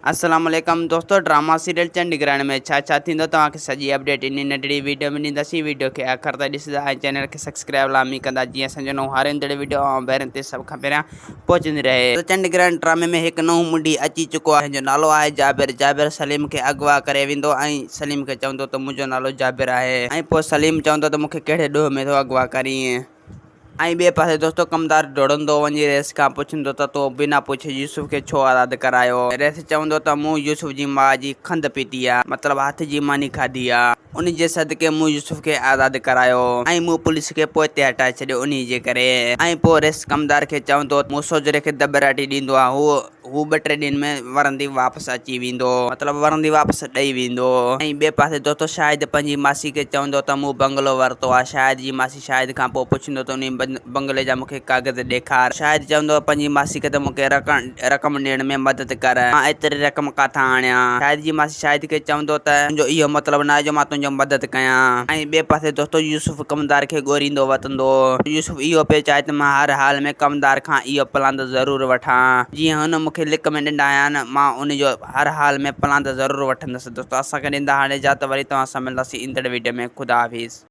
السلام عليڪم دوستو ڊراما سيريل چنڊ گرهڻ ۾ ڇا ڇا ٿيندو توهان کي سڄي اپڊيٽ انهي ننڍڙي ويڊيو ۾ ڏينداسين ويڊيو کي آخر تائين ڏسندا ۽ چينل کي سبسڪرائب لازمي ڪندا جيئن اسان جو نئون هر ايندڙ ويڊيو اوهان ڀائرن تي سڀ کان پهريان پهچندي رهي. ته چنڊ گرهڻ ڊرامي ۾ هڪ نئون منڍي اچي چڪو آهي جنهن جو نالو آهي جابر جابر سليم کي اغوا ڪري ويندو ۽ سليم کي چوندو ته منهنجو نالو جابر آهي ۽ پوء سليم چوندو ته مون کي ڪهڙي ڏوهه ۾ ٿو اغوا ڪرين. ۽ ٻئي پاسي دوستو ڪمدار ڊوڙندو وڃي رئيس کان پڇندو ته تو بنا پڇي يوسف کي ڇو آزاد ڪرايو؟ رئيس چوندو ته مون يوسف جي ماء جي کنڌ پيتي آ، مطلب هٿ جي ماني کاڌي آ، ان جي صدقي مون يوسف کي آزاد ڪرايو ۽ مون پوليس کي پوئتي هٽائي ڇڏيو انهي جي ڪري. ۽ پوء رئيس ڪمدار کي چوندو ته مون سوجهري کي دٻراٽي ڏيندو آ، هو. هو ٻه ٽي ڏينهن ۾ ورندي واپس اچي ويندو. مطلب ورندي واپس ڏئي ويندو. ۽ ٻئي پاسي دوستو شاهد پنهنجي ماسي کي چوندو ته مون بنگلو ورتو آ. شاهد جي ماسي شاهد کان پوء پڇندو ته انهي بنگلي جا مون کي ڪاغذ ڏيکار. شاهد چوندو پنهنجي ماسي کي ته مون کي رقم ڏيڻ ۾ مدد ڪر. مان ايتري رقم ڪاٿان آڻيان. شاهد جي ماسي شاهد کي چوندو ته تنهنجو اهو مطلب ناهي جو مان تنهنجو مدد ڪيان. ۽ ٻئي پاسي دوستو يوسف ڪمدار کي ڳوريندو وتندو. يوسف اهو پيو چاهي ته مان هر حال ۾ ڪمدار کان اهو پلاند ضرور وٺان. جيئن هن مون کي لڪ ۾ ڏنڊا هنيا آهن، مان ان جو هر حال ۾ پلاند ضرور وٺندس. دوستو اسان کي ڏيندا هاڻي اجازت وري توهان سان ملنداسين ايندڙ ويڊيو ۾ خدا حافظ.